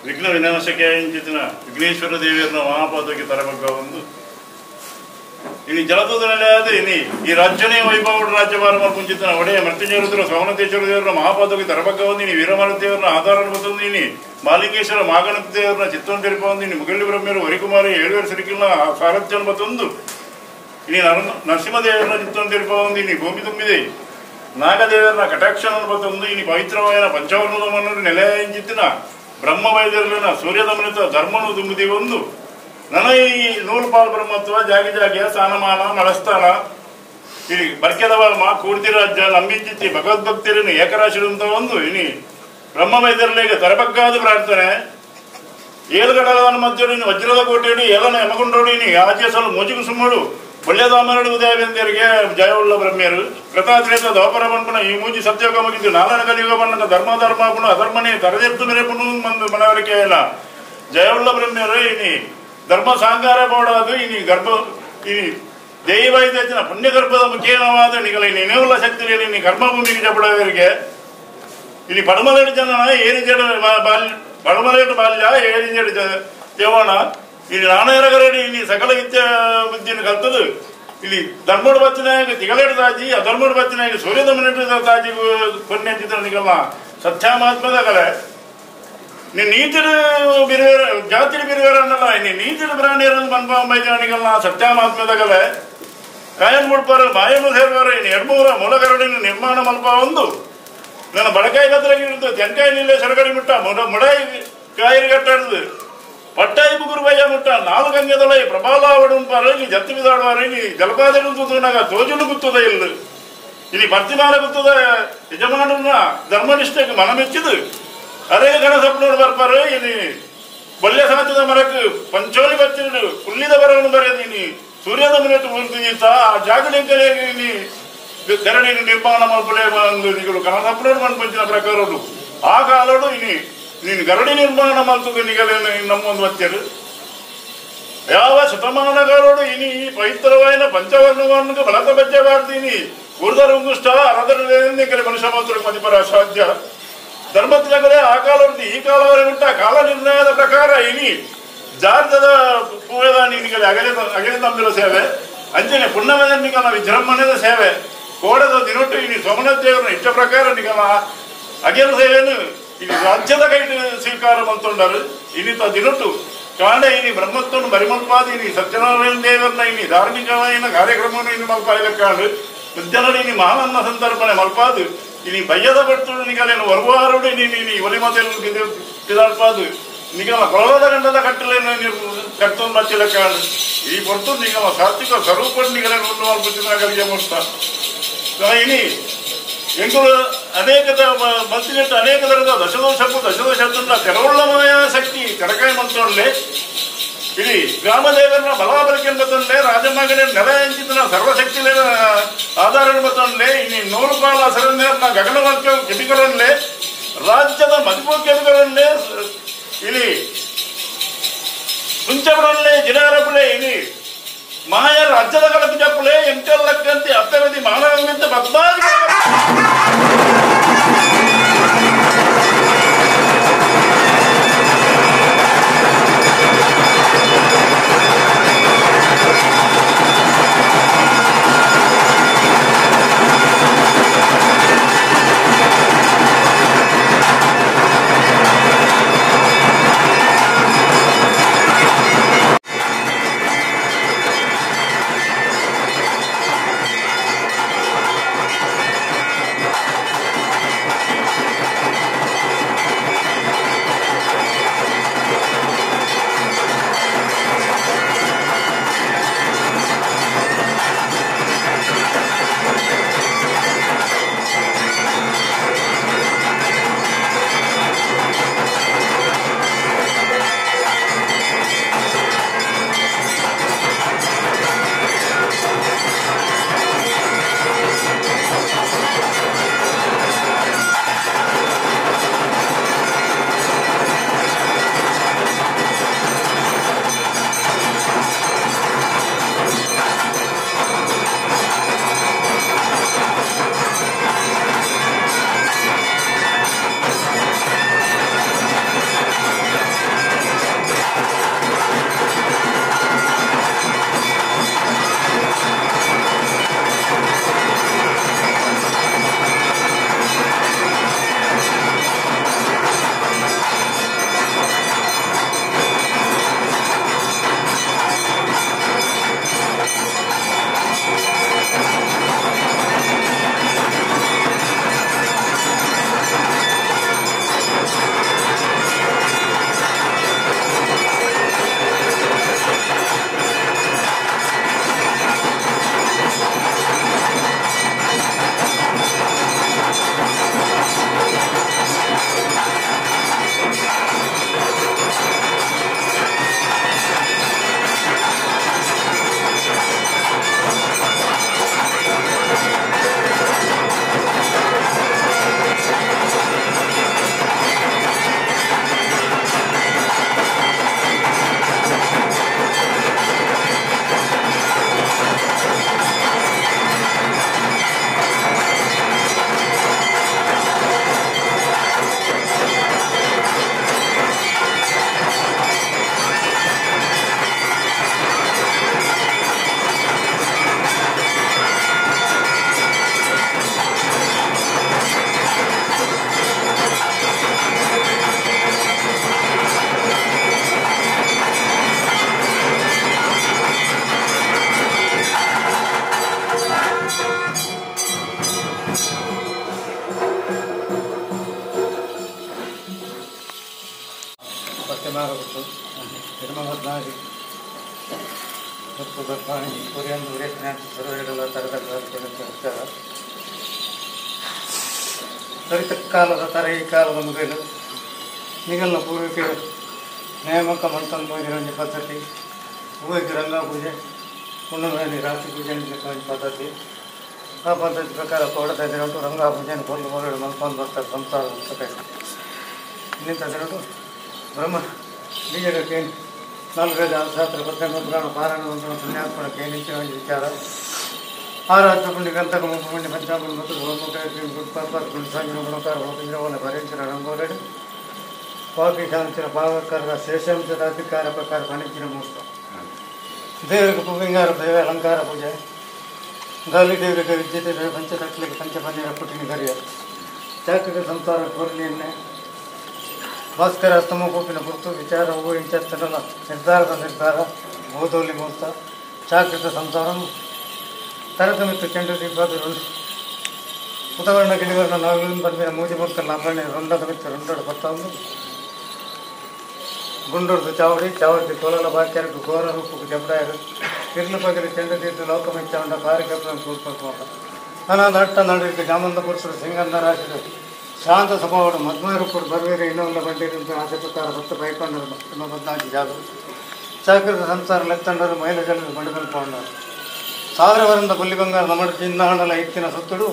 ವಿಘ್ನ ವಿನಾಶಕ್ಕೆ ಇಂಚಿತ್ತಿನ ವಿಘ್ನೇಶ್ವರ ದೇವಿಯರನ್ನ ಮಹಾಪಾದಕ್ಕೆ ತರಬಗ್ಗ ಒಂದು ಇನಿ ಜಲದೂತನಲ್ಲೇ ಇನಿ ಈ ರಾಜ್ಯನೇ ವೈಭವ ರಾಜ್ಯಭಾರ ಮುಂಚಿತನ ಒಡೆಯ ಮೃತ್ಯುಂಜಯ ಸೋಮನಾಥೇಶ್ವರ ದೇವರ ಮಹಾಪಾದಕ್ಕೆ ತರಬಗ್ಗ ಒಂದಿನಿ ವೀರಮಾರುತಿಯವರನ್ನ ಆಧಾರ ಬಂದಿನಿ ಮಾಲಿಂಗೇಶ್ವರ ಮಾಗಣಪತಿ ದೇವರನ್ನ ಚಿತ್ತವನ್ನು ತೆರಪೊಂದಿನಿ ಮುಗಳ್ಳಿ ಬ್ರಹ್ಮರು ವರಿಕುಮಾರಿ ಏಳುವೇರು ಸಿರಿಕಿಲ್ಲ ಸಾರಥ್ಯವನ್ನು ಬತ್ತೊಂದು ಇನಿ ನರಸಿಂಹದೇವರನ್ನ ಚಿತ್ತವನ್ನು ತೆರಪೊಂದಿನಿ ಭೂಮಿ ತುಂಬಿದೆ ನಾಗದೇವರನ್ನ ಕಟಾಕ್ಷವನ್ನು ಬತ್ತೊಂದು ಇನಿ ಪವಿತ್ರವಾದ ಪಂಚವರ್ಣದ ನೆಲೆಯಿಂಚಿತ್ತಿನ ಬ್ರಹ್ಮ ವೈದ್ಯರನ್ನ ಸೂರ್ಯದಮನಿತ ಧರ್ಮನು ತುಂಬಿದೆ ಒಂದು ನನ್ನ ಈ ನೂರು ಪಾಲು ಬ್ರಹ್ಮತ್ವ ಜಾಗಿ ಜಾಗಿಯ ಸ್ಥಾನಮಾನ ನಳಸ್ಥಾನ ಇಲ್ಲಿ ಬರ್ಕೆದವರ್ಮ ಕೂರ್ತಿ ರಾಜ್ಯ ನಂಬಿಂಚಿತ್ತಿ ಭಗವದ್ಭಕ್ತರನ್ನು ಏಕರಾಶಿರುವಂತ ಒಂದು ಇನಿ ಬ್ರಹ್ಮ ವೈದ್ಯರಲ್ಲಿಗೆ ತರಬಗ್ಗಾದ ಪ್ರಾರ್ಥನೆ ಏಳುಗಡಲವನ್ನು ಮಧ್ಯೆ ವಜ್ರದ ಕೋಟೆಯಡಿ ಏಲನ ಯಮಗುಂಡೋಡಿ ನೀ ಆಚೆ ಮೋಜಿಗು ಸುಮ್ಮಡು ಒಳ್ಳೆದಾಮರಡು ಉದಯವೆಂದರಿಗೆ ಜಯವುಳ್ಳ ಬ್ರಹ್ಮ್ಯರು ಕೃತಾತ್ರೇತ ದ್ವಾಪರ ಬಣ್ಪುನ ಈ ಮೂಜಿ ಸತ್ಯೋಗ ಮುಗಿದು ನಾಲನ ಕಲಿಯುಗ ಬಣ್ಣದ ಧರ್ಮ ಧರ್ಮಾಪುಣ ಅಧರ್ಮನೇ ತರದೆತ್ತು ಮೆರೆಪುನು ಮಂದು ಮನವರಿಕೆಯಲ್ಲ ಜಯವುಳ್ಳ ಬ್ರಹ್ಮ್ಯರು ಇನಿ ಧರ್ಮ ಸಾಂಗಾರ ಬೋಡಾದು ಇನಿ ಗರ್ಭ ಇನಿ ದೈವೈದ್ಯನ ಪುಣ್ಯಗರ್ಭದ ಮುಖೇನವಾದ ನಿಗಲ ನೆನೆವುಳ್ಳ ಶಕ್ತಿಯಲ್ಲಿ ನೀ ಕರ್ಮಭೂಮಿಗೆ ಜಪಡವರಿಗೆ ಇಲ್ಲಿ ಪಡಮಲೇಡು ಜನ ಏನಿಂಜಡು ಬಾಲ್ಯ ಪಡಮಲೇಡು ಬಾಲ್ಯ ಏನಿಂಜಡು ಜವಣ ಇಲ್ಲಿ ನಾಣಯರಗರಡಿ ಇಲ್ಲಿ ಸಕಲ ವಿದ್ಯಾ ಬುದ್ಧಿಯನ್ನು ಕಲ್ತದು ಇಲ್ಲಿ ಧರ್ಮಡು ಬತ್ತಿನಾಗ ತಿಗಲೇಡು ತಾಜಿ ಅಧರ್ಮಡು ಬತ್ತಿನಾಗ ಸೂರ್ಯದ ಮನೆಟು ತಾಜಿ ಪುಣ್ಯ ನಿಗಲ್ಲ ಸತ್ಯಾಮಾತ್ಮದ ಕಲೆ ನೀ ನೀತಿಡು ಬಿರುವೇರ ಜಾತಿಡು ಬಿರುವೇರ ಅನ್ನಲ್ಲ ನೀ ನೀತಿಡು ಪ್ರಾಣಿಯರನ್ನು ಮನ್ಪಾಂಬೈಜಾಣಿಗಲ್ಲ ಸತ್ಯಾಮಾತ್ಮದ ಕಲೆ ಕಾಯನ್ ಮುಡ್ಪಾರು ಮಾಯನು ಸೇರುವಾರು ಇನ್ನು ಎಡ್ಮೂರ ಮೂಲಗರಡಿನ ನಿರ್ಮಾಣ ಮಲ್ಪ ಒಂದು ನನ್ನ ಬಡಕಾಯಿ ಬದ್ರಾಗಿ ತೆಂಕಾಯಿ ನಿಲ್ಲೆ ಸರಗಡಿ ಮುಟ್ಟ ಮುಡಾಯಿ ಕಾಯಿರಿ ಕಟ್ಟಾಡುದು ಪಟ್ಟಾಯಿ ಬುಗುರು ಬಯ್ಯ ಮುಟ್ಟ ನಾಲ್ಕು ಗಂಗೆದೊಳ ಪ್ರಬಾಲಾವಡು ಉಂಪಾರು ಇಲ್ಲಿ ಜತ್ತಿ ಬಿದಾಡುವಾರು ಇಲ್ಲಿ ಜಲಪಾತ ತೂತುನಾಗ ತೋಜುನು ಗುತ್ತದ ಇಲ್ಲ ಇಲ್ಲಿ ಪ್ರತಿಮಾನ ಗುತ್ತದ ಯಜಮಾನನ ಧರ್ಮನಿಷ್ಠಕ್ಕೆ ಮನಮೆಚ್ಚಿದು ಅದೇ ಗಣ ಸಪ್ನೋಡು ಬರ್ಪಾರು ಇಲ್ಲಿ ಬಲ್ಯ ಸಾಧ್ಯದ ಮರಕ್ಕೆ ಪಂಚೋಲಿ ಬತ್ತಿಡು ಕುಲ್ಲಿದ ಬರವನ್ನು ಬರೆದೀನಿ ಸೂರ್ಯದ ಮನೆಟ್ಟು ಮೂರ್ತಿ ಆ ಜಾಗಲಿಂಕಲೇ ಇಲ್ಲಿ ಧರಣಿನ ನಿರ್ಮಾಣ ಮಲ್ಪಲೇ ನಿಗಳು ಕನಸಪ್ನೋಡು ಮನ್ಪಂಚಿನ ಪ್ರಕಾರಡು ಆ ಕಾಲಡು ಇನಿ ನೀನು ಗರಡಿ ನಿರ್ಮಾಣ ಮಲ್ತದು ನಿಗಲೇ ನಮ್ಮೊಂದು ಬತ್ಯರು ಯಾವ ಶತಮಾನಗಾರೋಡು ಇನಿ ಈ ಪವಿತ್ರವಾಯಿನ ಪಂಚವರ್ಣವನ್ನು ಬಲತ ಬಜ್ಜಬಾರ್ದೀನಿ ಊರ್ಧರುಂಗುಷ್ಟ ಅರದರ ಮನುಷ್ಯ ಮಾತ್ರ ಮತಿಪರ ಅಸಾಧ್ಯ ಧರ್ಮತ್ಯಾಗಲೇ ಆ ಕಾಲ ಈ ಕಾಲವರೆಗೆ ಉಂಟ ಕಾಲ ನಿರ್ಣಯದ ಪ್ರಕಾರ ಇನಿ ಜಾರ್ಜದ ಪೂಜದ ನಿನಗೆ ಅಗಲೆ ಅಗಲೆ ತಂಬಿರೋ ಸೇವೆ ಅಂಜನೆ ಪುಣ್ಯಮದ ನಿಗಲ ವಿಜೃಂಭಣೆದ ಸೇವೆ ಕೋಡದ ದಿನೊಟ್ಟು ಇನಿ ಸೋಮನಾಥ ದೇವರನ್ನ ಇಷ್ಟ ಪ್ರಕಾರ ನಿಗಲ ಅಗೆಲ ಸೇವೆಯನ್ನು ಇಲ್ಲಿ ರಾಜ್ಯದ ಕೈ ಸ್ವೀಕಾರ ಮಂತೊಂಡರು ಇನ್ನಿತ ದಿನೊಟ್ಟು ಕಾಂಡ ಇನಿ ಬ್ರಹ್ಮತ್ವನು ಬರಿಮಲ್ಪಾದ ಇನಿ ಸತ್ಯನಾರಾಯಣ ದೇವರನ್ನ ಇನಿ ಧಾರ್ಮಿಕವಾಯಿನ ಕಾರ್ಯಕ್ರಮವನ್ನು ಇನಿ ಮಲ್ಪಾಯಿಲೆಕ್ಕಾಂಡು ಮಧ್ಯಾಹ್ನ ಇನಿ ಮಹಾನನ್ನ ಸಂದರ್ಭನೆ ಮಲ್ಪಾದು ಇನಿ ಬಯ್ಯದ ಪಟ್ಟು ನಿಗಲೇನು ವರ್ವಾರುಡು ನೀ ಒಲಿಮತೆಯನ್ನು ಪಿದಾಡ್ಪಾದು ನಿಗಮ ಕೊಳದ ಗಂಡದ ಕಟ್ಟಲೇನು ಕಟ್ಟೊಂದು ಬಚ್ಚಿಲೆಕ್ಕಾಂಡು ಈ ಹೊರತು ನಿಗಮ ಸಾತ್ವಿಕ ಸ್ವರೂಪ ನಿಗಲೇನು ಉಂಟು ಮಲ್ಪುತ್ತಿನ ಮುಟ್ಟ ಇನಿ ಎಂಕುಲು ಅನೇಕ ಮಂತ್ರಿನೆಟ್ಟು ಅನೇಕ ತರದ ದಶದೋಷಕ್ಕೂ ದಶದೋಷ ತೆರವುಳ್ಳಮಯ ಶಕ್ತಿ ತೆರಕಾಯಿ ಮಂತ್ರೊಳ್ಳೆ ಇಲ್ಲಿ ಗ್ರಾಮದೇವರನ್ನ ಬಲಾಬಲಿಕೆ ಎಂಬತ್ತೊಂಡೆ ರಾಜಮಗನ ನೆಲ ಎಂಚಿತನ ಸರ್ವಶಕ್ತಿ ಆಧಾರ ಎಂಬತ್ತೊಂಡೆ ಇನಿ ನೂರು ಪಾಲ ಸರಣ್ಯರನ್ನ ಗಗನವಾಕ್ಯ ಕೆಬಿಕರನ್ನೇ ರಾಜ್ಯದ ಮದಿಪು ಕೆಬಿಕರನ್ನೇ ಇಲ್ಲಿ ಕುಂಚಬರನ್ನೇ ಜಿನಾರಪುಲೆ ಇನಿ ಮಾಯ ರಾಜ್ಯದ ಕಲಕು ಚಪ್ಪಲೆ ಎಂಟೆಲ್ಲಕ್ಕಂತೆ ಅತ್ತರದಿ ಮಾನವಂತೆ ಬದ್ದಾಗಿ ಪತ್ತೆಮಾರಗುತ್ತು ತಿರುಮಲನಾಗಿ ಮತ್ತು ಗರ್ಭಾಣಿ ಕೊರಿಯನ್ ಸರ್ವೆಗಳೆಲ್ಲ ತರಗತಿ ಸರಿತ ಕಾಲದ ತರ ಈ ಕಾಲದ ಮುಗಿಲು ನಿಗಲ್ನ ಪೂರ್ವಿಕರು ನೇಮಕ ಮಂತಂದು ಪದ್ಧತಿ ಹೂವಿಗೆ ರಂಗ ಪೂಜೆ ಪುಣ್ಯಮಿ ರಾತ್ರಿ ಪೂಜೆ ಒಂದು ಪದ್ಧತಿ. ಆ ಪದ್ಧತಿ ಪ್ರಕಾರ ಕೊಡತಾ ಇದ್ದರೆ ರಂಗ ಪೂಜೆಯನ್ನು ಕೊಡಲು ಮೊದಲು ಮಲ್ಕೊಂಡು ಬರ್ತಾರೆ ಸಂಸಾರ ಇನ್ನಿಂತ ದಿನಟು ಬ್ರಹ್ಮ ಬೀಜಕ್ಕೆ ನಾಲ್ಕೈದು ಶಾಸ್ತ್ರ ಪತ್ತೊಂಬತ್ತು ಪುರಾಣ ಪಾರಾಯಣ ಮಂತ್ರ ಪುಣ್ಯಾತ್ಮನ ಕೇನಿಂಚಿನ ವಿಚಾರ ಆರಾಧ್ಯ ಪುಣ್ಯ ಗಂತಕ ಮುಪ್ಪುಣ್ಯ ಪಂಚಾಂಗ ಮತ್ತು ಗುಣಪಾಪ ಗುಣಕಾರ ಹೋಗಿರವನ್ನ ಭರಿಂಚಿನ ರಂಗೋಲಡಿ ಪಾಪಿ ಶಾಂತಿನ ಭಾವಕಾರ ಶೇಷಾಂಶದ ಅಧಿಕಾರ ಪ್ರಕಾರ ಪಣಿಚಿನ ಮೂರ್ತ ದೇವರಿಗೆ ಪುವಿಂಗಾರ ದೇವ ಅಲಂಕಾರ ಪೂಜೆ ಗಾಲಿ ದೇವರಿಗೆ ವಿದ್ಯುತ್ ಪಂಚತಟ್ಲಿಗೆ ಪಂಚಪನ್ನೀರ ಪುಟ್ಟಿನ ಕರಿಯ ಚಾಕಕ್ಕೆ ಸಂಸಾರ ಕೊರಲಿ ಎಣ್ಣೆ ಭಾಸ್ಕರ ಅಸ್ತಮ ಕೋಪಿನ ಗುರುತು ವಿಚಾರ ಊಹಿಂಚಲ್ಲ ನಿರ್ಧಾರದ ನಿರ್ಧಾರ ಬೋಧೋಲಿ ಮುಹೂರ್ತ ಚಾಕೃತ ಸಂಸಾರ ತರತಮಿತ್ತು ಚೆಂಡು ದೀಪಾದರು ಉದವರ್ಣ ಗಿಳಿವರ್ಣ ನಾಲ್ಕು ಬಂದಿನ ಮೂಜಿ ಮೂರ್ತ ಲಾಭರಣೆ ರೊಂಡದ ಮಿತ್ತು ರೊಂಡೋಡು ಪತ್ತೊಂದು ಗುಂಡೂರ್ದು ಚಾವಡಿ ಚಾವಡಿ ಕೊಲಲ ಬಾಕ್ಯరకు ಘೋರ ರೂಪಕ್ಕೆ ಜಬಡಾಯರು ತಿರ್ಲು ಪಗಲು ಚೆಂಡು ತೀರ್ತು ಲೋಕ ಮೆಚ್ಚ ಕಾರ್ಯಕ್ರಮ ಕೂರ್ಪು ಅನಾಥ ಅಟ್ಟ ನಡುವಿಕೆ ಜಾಮಂದ ಪುರುಷರು ಸಿಂಗಂದ ರಾಶಿದು ಶಾಂತ ಸ್ವಭಾವಡು ಮದ್ಮರೂಪರು ಬರ್ವೇರು ಇನ್ನೊಂದು ಬಂಡಿರು ಆಸೆ ಪ್ರಕಾರ ಭಕ್ತ ಬೈಕೊಂಡರು ಬದ್ನಾಗಿ ಜಾಗರು ಚಾಕೃತ ಸಂಸಾರ ಲೆತ್ತಂಡರು ಮಹಿಳೆ ಜನರು ಬಂಡಿಕೊಂಡು ಸಾವಿರವರಿಂದ ಬುಲ್ಲಿ ಬಂಗಾರ ನಮ್ಮ ಚಿನ್ನಾಣಲ ಇತ್ತಿನ ಸತ್ತುಡು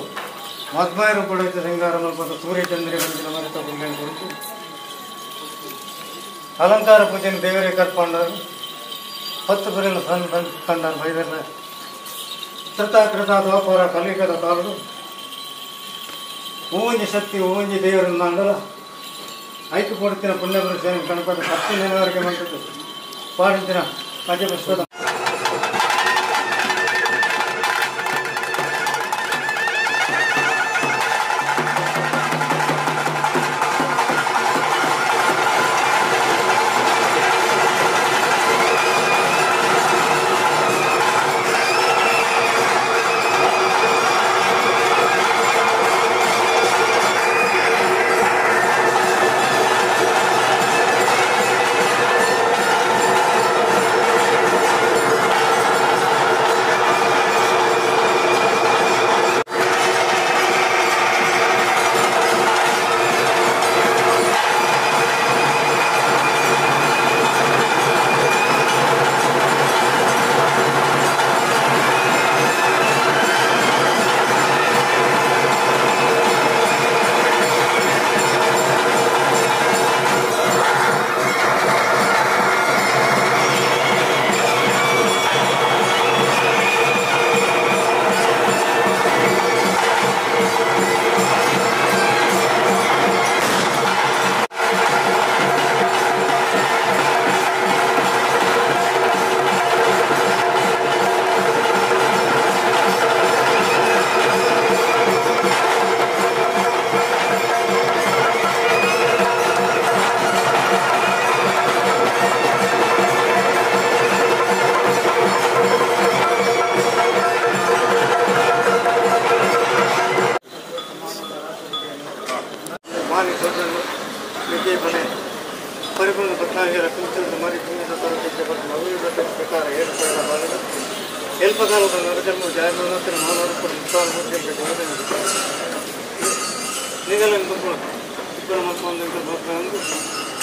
ಮದ್ಮಯರು ಕೂಡ ಸಿಂಗಾರ ಮಲ್ಪದ ಸೂರ್ಯಚಂದ್ರಿ ಬಂದಿನ ಮರೆತ ಪುಲ್ಲೆಯನ್ನು ಕುರಿತು ಅಲಂಕಾರ ಪೂಜೆಯನ್ನು ದೇವರೇ ಕರ್ಕೊಂಡರು ಪತ್ತು ಬರೆಯಲು ಸಣ್ಣ ಕಂಡರು ಬೈದರ್ಲ ಕೃತ ದ್ವಾಪರ ಕಲಿಕದ ಕಾಲಡು ಹೂವಂಜಿ ಶಕ್ತಿ ಹೂವಂಜಿ ದೇವರನ್ನು ಅಂಡಲ ಐಕು ಕೊಡ್ತಿನ ಪುಣ್ಯ ಪುರುಷ ಗಣಪತಿ ಹತ್ತು ನೆನವರೆಗೆ ಮಂಟದ್ದು ಪಾಡಿನ ಪಂಚಪುಷ್ಪದ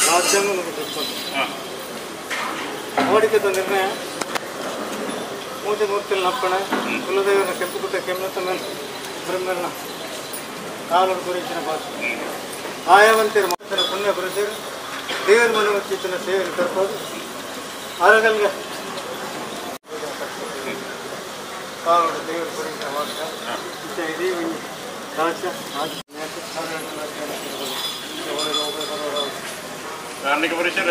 ರಾಜ್ಯಾಂಗ ನಿರ್ಣಯ ಮೂಜೆ ಮೂರ್ತಿಯಲ್ಲಿ ನಪ್ಪಣೆ ಕುಲದೇವನ ಕೆಂಪುಗುಟ್ಟ ಕೆಮ್ಮತ್ತ ಮೇಲೆ ಬ್ರಹ್ಮನ ಕಾಲು ಗುರುಚಿನ ಭಾಷೆ ಆಯಾವಂತಿರ ಮಾತಿನ ಪುಣ್ಯ ಪುರುಷರು ದೇವರ ಮನವಚ್ಚಿನ ಸೇವೆಯನ್ನು ತರ್ಬೋದು ಆರೋಗ್ಯ ಕಾಲು ದೇವರ ಗುರುಚಿನ ಭಾಷೆ ಇಡೀ ರಾಜ್ಯ ಧಾರ್ಮಿಕ ಪರಿಸರ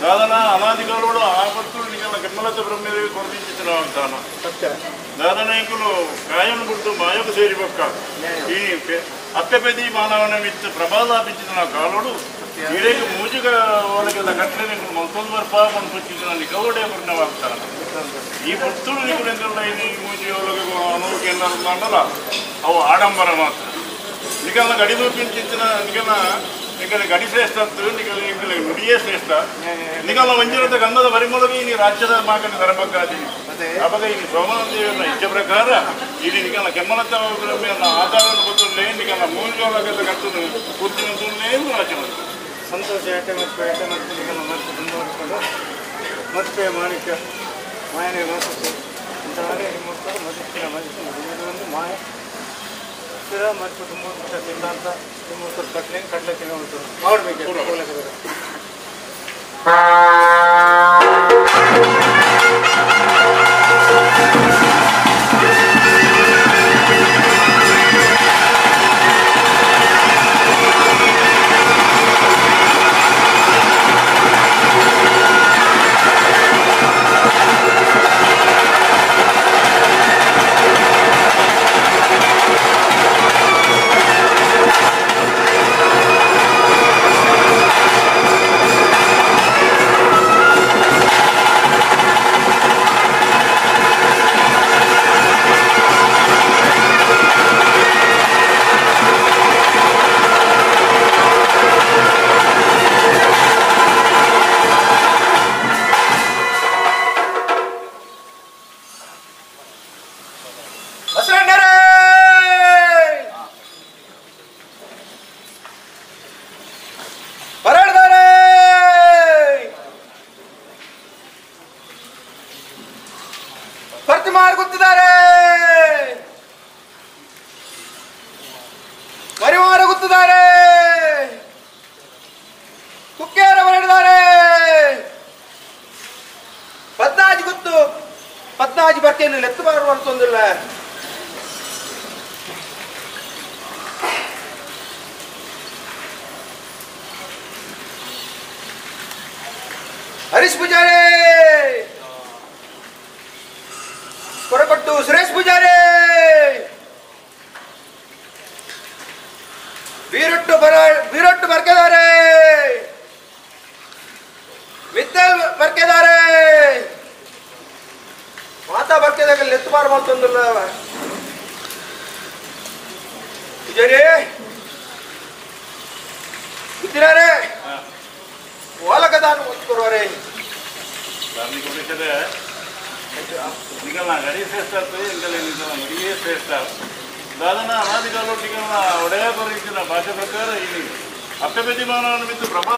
ದಾದನ ಅನಾದಿಕಾಲೋಡು ಆಪತ್ತು ನಿಗಲ ಕೆಮ್ಮಲತ ಬ್ರಹ್ಮದೇವಿ ಕೊರತಿಂಚಿನ ವಾಗ್ದಾನ ಸತ್ಯ ದಾದನಾಯಕುಲು ಕಾಯನು ಗುರ್ತು ಮಾಯకు ಸೇರಿಬೊಕ್ಕ ಈ ಅಪ್ಪೆಪದಿ ಮಾನವನ ಮಿತ್ತ ಪ್ರಬಾಧಾಪಿಂಚಿನ ಕಾಲೋಡು ಇರೇಗ ಮೂಜಿಗ ಒಳಗೆಲ್ಲ ಕಟ್ಲೆ ಮಲ್ತೊಂದು ಬರ್ಪ ಪನ್ಪುಚ್ಚಿನ ನಿಕವಡೆ ಬರ್ನ ವಾಗ್ದಾನ ಈ ಪುತ್ತೂರು ನಿಕುಲೆಂದ್ರಲ್ಲ ಈ ಮೂಜಿ ಒಳಗೆ ಅನೋಕೆ ಎಲ್ಲರೂ ಅವು ಆಡಂಬರ ಮಾತ್ರ ನಿಗಲ್ನ ಗಡಿದೂಪಿಂಚಿನ ನಿಗಲ ನಿಕಲೆ ಗಡಿ ಶ್ರೇಷ್ಠ ನಿಕಲೆ ನಿಕಲೆ ನುಡಿಯೇ ಶ್ರೇಷ್ಠ ನಿಕಲ ಮಂಜುರದ ಗಂಧದ ಪರಿಮಳವೇ ಈ ರಾಜ್ಯದ ಮಾಕನ ತರಬೇಕಾದಿ ಅವಾಗ ಈ ಸೋಮನಂದೇವರ ಇಚ್ಛೆ ಪ್ರಕಾರ ಇಲ್ಲಿ ನಿಕಲ ಕೆಮ್ಮಲತ್ತ ಆಧಾರವನ್ನು ಕೊತ್ತುಂಡೆ ನಿಕಲ ಮೂಲ ಕರ್ತದೆ ಕೂರ್ತಿನಂತುಂಡೇ ರಾಜ್ಯ ಸಂತೋಷ ಏಟೆ ಮತ್ತು ಏಟೆ ಮತ್ತು ನಿಕಲ ಮತ್ತೆ ಮುಂದುವರಿಕೊಂಡು ಮತ್ತೆ ಮಾಣಿಕ್ಯ ಮಾಯನೆ ವಾಸಿಸು ಅಂತಾನೆ ಮಕ್ಕಳು ಮದುವೆ ಮದುವೆ ಮಾಯ ಸ್ಥಿರ ಮತ್ತು ತುಂಬ ಸಿದ್ಧಾಂತ ನಿಮ್ಮ ಕಟ್ಲೆ ಕಡಲೆ ತಿನ್ನುವಂಥದ್ದು ಮಾಡಬೇಕು. ಪದ್ನಾಜಿ ಬರ್ತೇನೆ ಲೆತ್ತು ಬಾರುವಂತೊಂದಿಲ್ಲ. ಹರೀಶ್ ಪೂಜಾರಿ, ಕೊರಕಟ್ಟು ಸುರೇಶ್ ಪೂಜಾರಿ, ಬೀರೊಟ್ಟು ಬರ್ಕೆದಾರೆ, ಮಿತ್ತಲ್ ಬರ್ಕೆದಾರೆ, ಮಾತಾ ಬರ್ಕೆದಾಗ ಲೆತ್ತು ಬಾರ ಮಾಡ್ತಂದಿಲ್ಲ. ಪೂಜಾರಿ ಗುತ್ತಿನಾರೆ ಓಲಕದಾನು ಒತ್ಕೊರುವರೆ ನಿಗಲ್ನ ಗಡಿ ಶ್ರೇಷ್ಠ ಎಂಗಲ ನಿಗಲ್ನ ನುಡಿಯೇ ಶ್ರೇಷ್ಠ ದಾದನ ಅನಾದಿಕಾಲ ನಿಗಲ್ನ ಒಡೆಯ ಬರೀತಿನ ಭಾಷೆ ಪ್ರಕಾರ ಇಲ್ಲಿ ಅಪ್ಪೆಬೆದಿಮಾನ ಮಿತ್ತು ಪ್ರಭಾ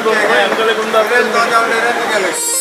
ಎಂಕಲೆ.